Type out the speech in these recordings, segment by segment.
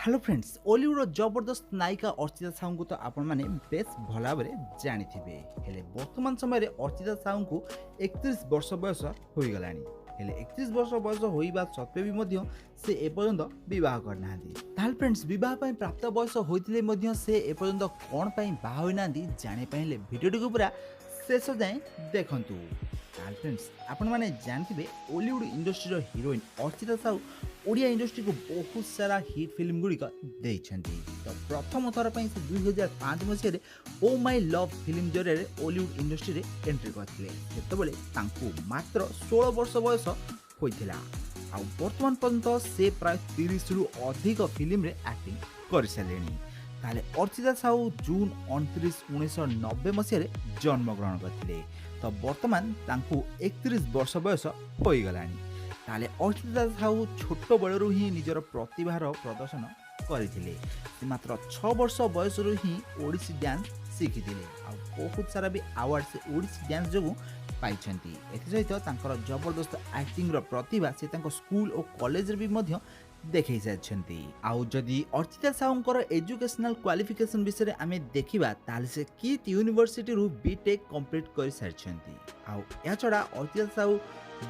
Hello friends, ଓଲିଉଡ଼ର ଜବରଦସ୍ତ ନାୟିକା ଅର୍ଚ୍ଚିତା ସାହୁଙ୍କୁ ତ ଆପଣମାନେ ବେଶ ଭଲ ଭାବରେ ଜାଣିଥିବେ। ହେଲେ ବର୍ତ୍ତମାନ ସମୟରେ ଅର୍ଚ୍ଚିତା ସାହୁଙ୍କୁ 31 ବର୍ଷ ବୟସ ହୋଇଗଲାଣି। ହେଲେ 31 ବର୍ଷ ବୟସ ହୋଇବା ସତ୍ତ୍ୱେ ବି ମଧ୍ୟ ସେ ଏପର୍ଯ୍ୟନ୍ତ ବିବାହ କରିନାହାନ୍ତି। ତାହେଲେ ଫ୍ରେଣ୍ଡସ୍, ବିବାହ ପାଇଁ ପ୍ରାପ୍ତ ବୟସ ହୋଇଥିଲେ ମଧ୍ୟ ସେ ଏପର୍ଯ୍ୟନ୍ତ କ'ଣ ପାଇଁ ବାହା ହୋଇନାହାନ୍ତି ଜାଣିବା ପାଇଁ ହେଲେ ଭିଡ଼ିଓଟିକୁ ପୁରା ଶେଷ ଯାଏଁ ଦେଖନ୍ତୁ। ତାହେଲେ ଫ୍ରେଣ୍ଡସ୍, ଆପଣମାନେ ଜାଣିଥିବେ ଓଲିଉଡ଼ ଇଣ୍ଡଷ୍ଟ୍ରିର ହିରୋଇନ୍ ଅର୍ଚ୍ଚିତା ସାହୁ ଓଡ଼ିଆ ଇଣ୍ଡଷ୍ଟ୍ରିକୁ ବହୁତ ସାରା ହିଟ୍ ଫିଲ୍ମ ଗୁଡ଼ିକ ଦେଇଛନ୍ତି। ତ ପ୍ରଥମ ଥର ପାଇଁ ସେ 2005 ମସିହାରେ ଓ ମାଇ ଲଭ୍ ଫିଲ୍ମ ଜରିଆରେ ଓଲିଉଡ଼ ଇଣ୍ଡଷ୍ଟ୍ରିରେ ଏଣ୍ଟ୍ରି କରିଥିଲେ। ସେତେବେଳେ ତାଙ୍କୁ ମାତ୍ର 16 ବର୍ଷ ବୟସ ହୋଇଥିଲା। ଆଉ ବର୍ତ୍ତମାନ ପର୍ଯ୍ୟନ୍ତ ସେ ପ୍ରାୟ 30ରୁ ଅଧିକ ଫିଲ୍ମରେ ଆକ୍ଟିଂ କରିସାରିଲେଣି। ତାହେଲେ ଅର୍ଚ୍ଚିତା ସାହୁ ଜୁନ୍ 29 1990 ମସିହାରେ ଜନ୍ମଗ୍ରହଣ କରିଥିଲେ। ତ ବର୍ତ୍ତମାନ ତାଙ୍କୁ 31 ବର୍ଷ ବୟସ ହୋଇଗଲାଣି। ତାହେଲେ ଅର୍ଚ୍ଚିତା ସାହୁ ଛୋଟବେଳରୁ ହିଁ ନିଜର ପ୍ରତିଭାର ପ୍ରଦର୍ଶନ କରିଥିଲେ। ସେ ମାତ୍ର 6 ବର୍ଷ ବୟସରୁ ହିଁ ଓଡ଼ିଶୀ ଡ୍ୟାନ୍ସ ଶିଖିଥିଲେ। ଆଉ ବହୁତ ସାରା ବି ଆୱାର୍ଡ଼ ସେ ଓଡ଼ିଶୀ ଡ୍ୟାନ୍ସ ଯୋଗୁଁ ପାଇଛନ୍ତି। ଏଥିସହିତ ତାଙ୍କର ଜବରଦସ୍ତ ଆକ୍ଟିଂର ପ୍ରତିଭା ସେ ତାଙ୍କ ସ୍କୁଲ ଓ କଲେଜରେ ବି ମଧ୍ୟ ଦେଖାଇ ସାରିଛନ୍ତି। ଆଉ ଯଦି ଅର୍ଚ୍ଚିତା ସାହୁଙ୍କର ଏଜୁକେସନାଲ କ୍ୱାଲିଫିକେସନ ବିଷୟରେ ଆମେ ଦେଖିବା, ତାହେଲେ ସେ କିଟ୍ ୟୁନିଭର୍ସିଟିରୁ ବିଟେକ୍ କମ୍ପ୍ଲିଟ୍ କରିସାରିଛନ୍ତି। ଆଉ ଏହାଛଡ଼ା ଅର୍ଚ୍ଚିତା ସାହୁ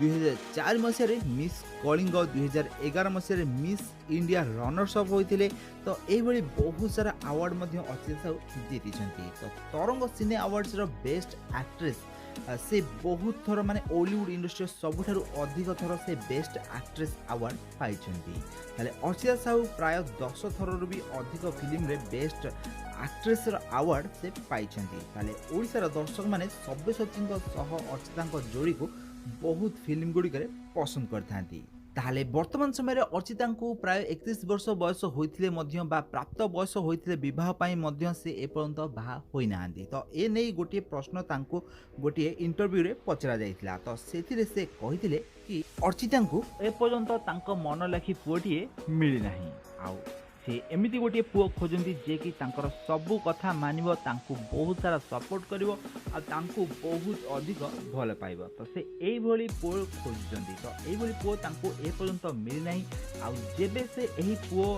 2004 ମସିହାରେ ମିସ୍ କଳିଙ୍ଗ, 2011 ମସିହାରେ ମିସ୍ ଇଣ୍ଡିଆ ରନର୍ସ ଅପ୍ ହୋଇଥିଲେ। ତ ଏଇଭଳି ବହୁତ ସାରା ଆୱାର୍ଡ଼ ମଧ୍ୟ ଅର୍ଚ୍ଚିତା ସାହୁ ଜିତିଛନ୍ତି। ତ ତରଙ୍ଗ ସିନେ ଆୱାର୍ଡ଼ସର ବେଷ୍ଟ ଆକ୍ଟ୍ରେସ୍ ସେ ବହୁତ ଥର, ମାନେ ଓଲିଉଡ଼ ଇଣ୍ଡଷ୍ଟ୍ରିର ସବୁଠାରୁ ଅଧିକ ଥର ସେ ବେଷ୍ଟ ଆକ୍ଟ୍ରେସ୍ ଆୱାର୍ଡ଼ ପାଇଛନ୍ତି। ତାହେଲେ ଅର୍ଚ୍ଚିତା ସାହୁ ପ୍ରାୟ 10 ଥରରୁ ବି ଅଧିକ ଫିଲ୍ମରେ ବେଷ୍ଟ ଆକ୍ଟ୍ରେସ୍ର ଆୱାର୍ଡ଼ ସେ ପାଇଛନ୍ତି। ତାହେଲେ ଓଡ଼ିଶାର ଦର୍ଶକମାନେ ସବ୍ୟସାଚୀଙ୍କ ସହ ଅର୍ଚ୍ଚିତାଙ୍କ ଯୋଡ଼ିକୁ ବହୁତ ଫିଲ୍ମ ଗୁଡ଼ିକରେ ପସନ୍ଦ କରିଥାନ୍ତି। ତାହେଲେ ବର୍ତ୍ତମାନ ସମୟରେ ଅର୍ଚ୍ଚିତାଙ୍କୁ ପ୍ରାୟ 31 ବର୍ଷ ବୟସ ହୋଇଥିଲେ ମଧ୍ୟ ବା ପ୍ରାପ୍ତ ବୟସ ହୋଇଥିଲେ ବିବାହ ପାଇଁ ମଧ୍ୟ ସେ ଏପର୍ଯ୍ୟନ୍ତ ବାହା ହୋଇନାହାନ୍ତି। ତ ଏ ନେଇ ଗୋଟିଏ ପ୍ରଶ୍ନ ତାଙ୍କୁ ଗୋଟିଏ ଇଣ୍ଟରଭ୍ୟୁରେ ପଚରା ଯାଇଥିଲା। ତ ସେଥିରେ ସେ କହିଥିଲେ କି ଅର୍ଚ୍ଚିତାଙ୍କୁ ଏପର୍ଯ୍ୟନ୍ତ ତାଙ୍କ ମନ ଲେଖି ପୁଅଟିଏ ମିଳିନାହିଁ। ଆଉ ସେ ଏମିତି ଗୋଟିଏ ପୁଅ ଖୋଜନ୍ତି ଯିଏକି ତାଙ୍କର ସବୁ କଥା ମାନିବ, ତାଙ୍କୁ ବହୁତ ସାରା ସପୋର୍ଟ କରିବ ଆଉ ତାଙ୍କୁ ବହୁତ ଅଧିକ ଭଲ ପାଇବ। ତ ସେ ଏଇଭଳି ପୁଅ ଖୋଜୁଛନ୍ତି। ତ ଏଇଭଳି ପୁଅ ତାଙ୍କୁ ଏପର୍ଯ୍ୟନ୍ତ ମିଳିନାହିଁ। ଆଉ ଯେବେ ସେ ଏହି ପୁଅ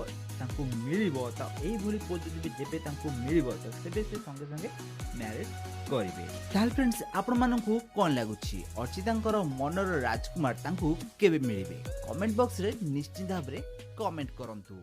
ତାଙ୍କୁ ମିଳିବ, ତ ଏଇଭଳି ପୁଅ ଯଦି ବି ଯେବେ ତାଙ୍କୁ ମିଳିବ, ତ ସେବେ ସେ ସଙ୍ଗେ ସଙ୍ଗେ ମ୍ୟାରେଜ୍ କରିବେ। ତାହେଲେ ଫ୍ରେଣ୍ଡସ୍, ଆପଣମାନଙ୍କୁ କ'ଣ ଲାଗୁଛି, ଅର୍ଚ୍ଚିତାଙ୍କର ମନର ରାଜକୁମାର ତାଙ୍କୁ କେବେ ମିଳିବେ? କମେଣ୍ଟ ବକ୍ସରେ ନିଶ୍ଚିତ ଭାବରେ କମେଣ୍ଟ କରନ୍ତୁ।